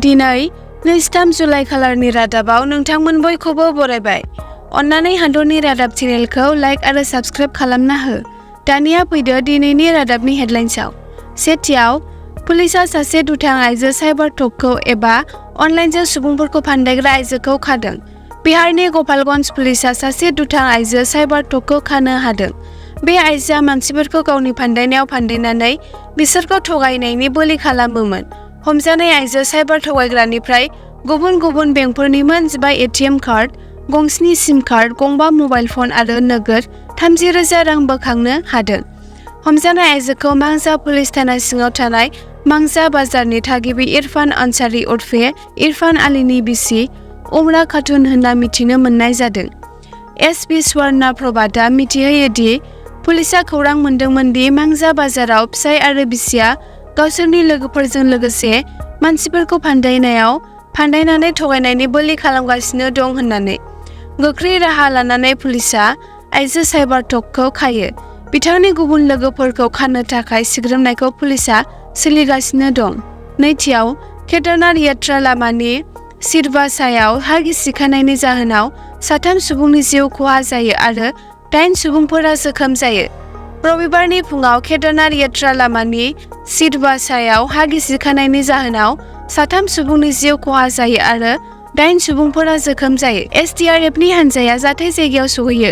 दिनै 23 जुलाइ खालारनि रादाबाव नोंथांमोन बयखौबो बरायबाय। अन्नानै हादरनि रादाब चेनेलखौ लाइक आरो साबस्क्राइब खालामना हो। दानिया फैदो दिनैनि रादाबनि हेडलाइन्सआव। सेथियाव, पुलिसआ सासे दुथां आइजो साइबार टकखौ एबा अनलाइनजों सुबुंफोरखौ फान्दायग्रा आइजोखौ खादों। बिहारनि गपालगन्ज पुलिसआ सासे दुथां आइजो साइबार टकखौ खानो हादों। बे आइजोआ मानसिफोरखौ गावनि फान्दायनायाव फान्दायनानै बिसोरखौ थगायनायनि बोलि खालामोमोन। हमजानाय आइजो साइबार थगायग्रानिफ्राय गुबुन गुबुन बेंकफोरनि मोन 15 एटीएम कार्ड, गंस्नि सिम कार्ड, गंबा मबाइल फन आरो नोगोद 30,000 रां बोखांनो हादों। हमजानाय आइजोखौ मांजा पुलिस थाना सिङाव थानाय मांजा बाजारनि थागिबि इरफान आनसारी उर्फे इरफान आलीनि बिसि उमरा खातुन होनना मिथिनो मोननाय जादों। एसपि स्वर्णा प्रभातआ मिथिहोयो दि पुलिसआ खौरां मोन्दोंमोन दि मांजा बाजाराव फिसाय आरो बिसिया गावसोरनि लोगोफोरजों लोगोसे मानसिफोरखौ फान्दायनानै थगायनायनि बोलि खालामगासिनो दं होननानै। गोख्रै राहा लानानै पुलिसआ आइजो साइबार टकखौ खायो। बिथांनि गुबुन लोगोफोरखौ खानो थाखाय सिग्रोमनायखौ पुलिसआ सोलिगासिनो दं। नैथियाव, केदारनाथ यात्रा लामानि सिरबासायाव हा गिसिखानायनि जाहोनाव 3 सुबुंनि जिउ खहा जायो आरो 8 सुबुंफोरा जोखोम जायो। रबिबारनि फुङाव केदारनाथ यात्रा लामानि सिरबासायाव हा गिसिखानायनि जाहोनाव 3 सुबुंनि जिउ खहा जायो आरो 8 सुबुंफोरा जोखोम जायो। एसडीआरएफनि हानजाया जाथाय जायगायाव सौहैयो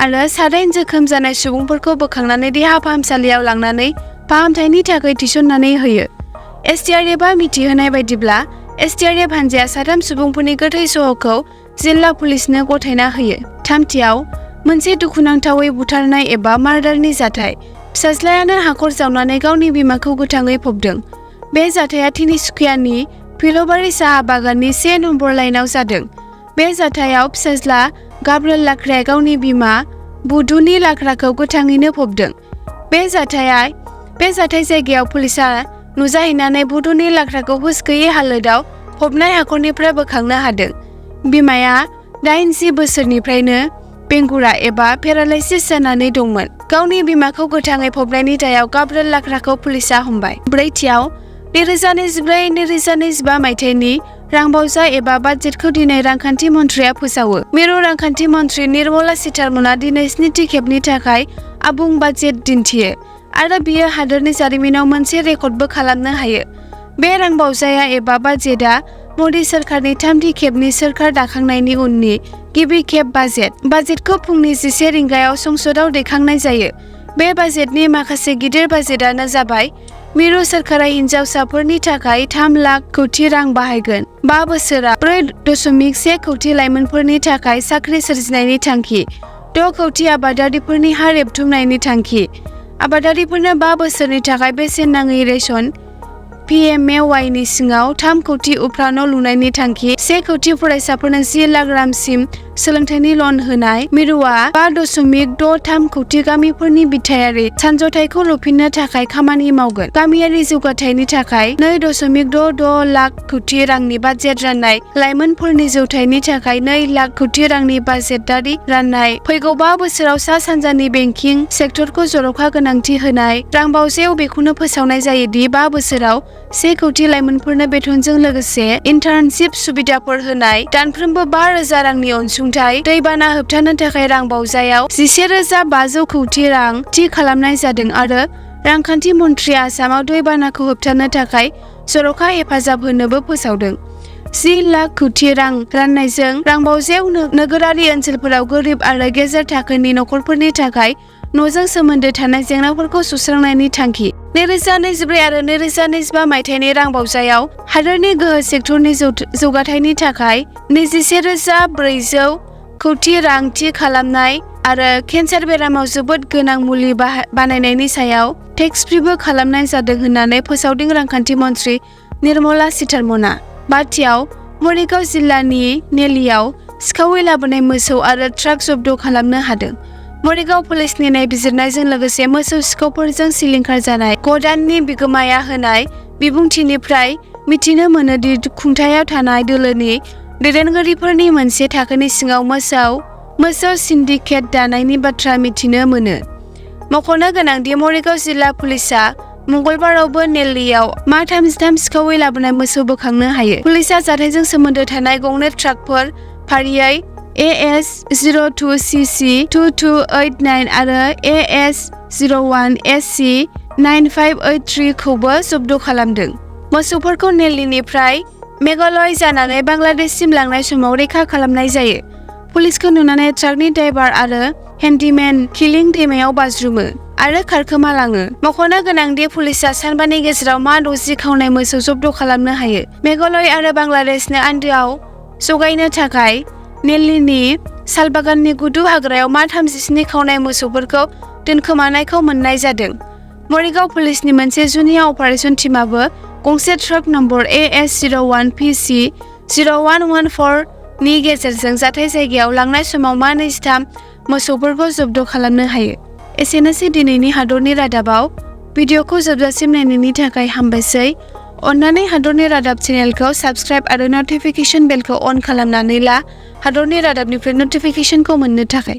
आरो 8 जोखोम जानाय सुबुंफोरखौ बोखांनानै देहा फाहामसालियाव लांनानै फाहामथायनि थाखाय थिसननानै होयो। एसडीआरएफआ मिथिहोनाय बायदिब्ला एसडीआरएफ हानजाया 3 सुबुंफोरनि गोथै सह'खौ जिल्ला पुलिसनो गथायना होयो। थामथियाव, मोनसे दुखुनांथावै बुथारनाय एबा मार्डारनि जाथाय। फिसाज्लायानो हाखर जावनानै गावनि बिमाखौ गोथाङै फबदों। बे जाथाया तिनिसुकियानि फिलबारी साहा बागाननि 1 नम्बर लाइनआव जादों। बे जाथायाव फिसाज्ला गाब्रिएल लाक्राया गावनि बिमा बुदुनि लाक्राखौ गोथाङैनो फबदों। बे जाथाय जायगायाव पुलिसआ नुजाहैनानै बुदुनि लाक्राखौ हुस गैयै हालोदाव फबनाय हाखरनिफ्राय बोखांनो हादों। बिमाया 80 बोसोरनिफ्रायनो बेंगुरा एबा पेरालाइसिस जानानै दंमोन। गावनि बिमाखौ गोथाङै फबनायनि दायाव गाब्रिएल लाक्राखौ पुलिसआ हमबाय। ब्रैथियाव, 2024-2025 मायथाइनि रांबावजा एबा बाजेटखौ दिनै रांखान्थि मन्थ्रिया फोसावो। मिरु रांखान्थि मन्थ्रि निर्मला सीतारमणआ दिनै 7थि खेबनि थाखाय आबुं बाजेट दिन्थियो आरो बियो हादोरनि जारिमिनाव मोनसे रेकर्डबो खालामनो हायो। बे रांबावजाया एबा बाजेटआ मदि सोरखारनि 3थि खेबनि सोरखार दाखांनायनि उननि गिबि खेब बाजेट। बाजेटखौ फुंनि 11 रिंगायाव संसदआव दैखांनाय जायो। बे बाजेटनि माखासे गिदिर बाजेटआनो जाबाय मिरु सोरखारा हिनजावसाफोरनि थाखाय 3 लाख कौटि रां बाहायगोन। 5 बोसोराव 4.1 कौटि लाइमोनफोरनि थाखाय साख्रि सोरजिनायनि थांखि। 6 कौटि आबादारिफोरनि हा रेबथुमनायनि थांखि। आबादारिफोरनो 5 बोसोरनि थाखाय बेसेन नाङै रेशन पीएमएवाईनि सिङाव 3 कौटि उफ्रा न' लुनायनि थांखि। 1 कौटि फरायसाफोरनो 10 लाख रांसिम सोलोंथाइनि लन होनाय। मिरुआ 5.63 कौटि गामिफोरनि बिथायारि सानज'थायखौ लुफिननो थाखाय खामानि मावगोन। गामियारि जौगाथायनि थाखाय 2.66 लाख कौटि रांनि बाजेट राननाय। लाइमोनफोरनि जौथायनि थाखाय 2 लाख कौटि रांनि बाजेटारि राननाय। फैगौ 5 बोसोराव सा सानजानि बेंकिं सेक्टरखौ जर'खा गोनांथि होनाय। रांबावजायाव बेखौनो फोसावनाय जायो दि 5 बोसोराव 1 कौटि लाइमोनफोरनो बेथनजों लोगोसे इन्टार्नशिप सुबिदाफोर होनाय। दानफ्रोमबो 5,000 रांनि अनसुंथाइ। दैबाना होबथानो थाखाय रांबावजायाव 11,500 कौटि रां थि खालामनाय जादों आरो रांखान्थि मन्थ्रिया आसामाव दैबानाखौ होबथानो थाखाय जर'खा हेफाजाब होनोबो फोसावदों। 10 लाख कौटि रां राननायजों रांबावजायाव नोगोरारि ओनसोलफोराव गोरिब आरो गेजेर थाखोनि नखरफोरनि थाखाय न'जों सोमोन्दो थानाय जेंनाफोरखौ सुस्रांनायनि थांखि। 2024 आरो 2025 मायथाइनि रांबावजायाव हादोरनि गोहो सेक्टरनि जौगाथायनि थाखाय 21,400 कौटि रां थि खालामनाय आरो केन्सार बेरामाव जोबोद गोनां मुलि बानायनायनि सायाव टेक्स फ्रिबो खालामनाय जादों होननानै फोसावदों रांखान्थि मन्थ्रि निर्मला सीतारमणआ। बाथियाव, मरिगाव जिल्लानि नेलियाव सिखावै लाबोनाय मोसौ आरो ट्राक जब्द खालामनो हादों। मरिगाव पुलिसनि नायबिजिरनायजों लोगोसे मोसौ सिखावफोरजों सिलिंखार जानाय ग'डाननि बिगोमाया होनाय बिबुंथिनिफ्राय मिथिनो मोनोदि खुंथायाव थानाय दोलोनि दैदेनगिरिफोरनि मोनसे थाखोनि सिङाव मोसौ सिन्डिकेट दानायनि बाथ्रा मिथिनो मोनो। मख'नो गोनांदि मरिगाव जिल्ला पुलिसआ मंगलबारावबो नेल्लीयाव मा 33 सिखावै लाबोनाय मोसौ बोखांनो हायो। पुलिसआ जाथायजों सोमोन्दो थानाय गंनै ट्राकफोर फारियै AS02CC2289 आरो AS01SC9583 खौबो जब्द खालामदों। मोसौफोरखौ नेल्लीनिफ्राय मेघालय जानानै बांलादेशसिम लांनाय समाव रैखा खालामनाय जायो। पुलिसखौ नुनानै ट्राकनि ड्राइभार आरो हेन्डीमेन खिलिं दैमायाव बाज्रुमो आरो खारखोमालाङो। मख'नो गोनांदि पुलिसआ सानबानि गेजेराव मा 60 खावनाय मोसौ जब्द खालामनो हायो। मेघालय आरो बांलादेशनो आन्दोआव जगायनो थाखाय नेल्लीनि सालबागाननि गुदु हाग्रायाव मा 37 खावनाय मोसौफोरखौ दोनखोमानायखौ मोननाय जादों। मरिगाव पुलिसनि मोनसे जुनिया अपारेशन टीमाबो गंसे ट्राक नम्बर AS01PC0114 नि गेजेरजों जाथाय जायगायाव लांनाय समाव मा 23 मोसौफोरखौ जब्द खालामनो हायो। एसेनोसै दिनैनि हादरनि रादाबाव। भिडिअखौ जोबजासिम नायनायनि थाखाय हामबायसै। अन्नानै हादरनि रादाब चेनेलखौ साबस्क्राइब आरो नटिफिकेशन बेलखौ अन खालामनानै ला हादरनि रादाबनिफ्राय नटिफिकेशनखौ मोननो थाखाय।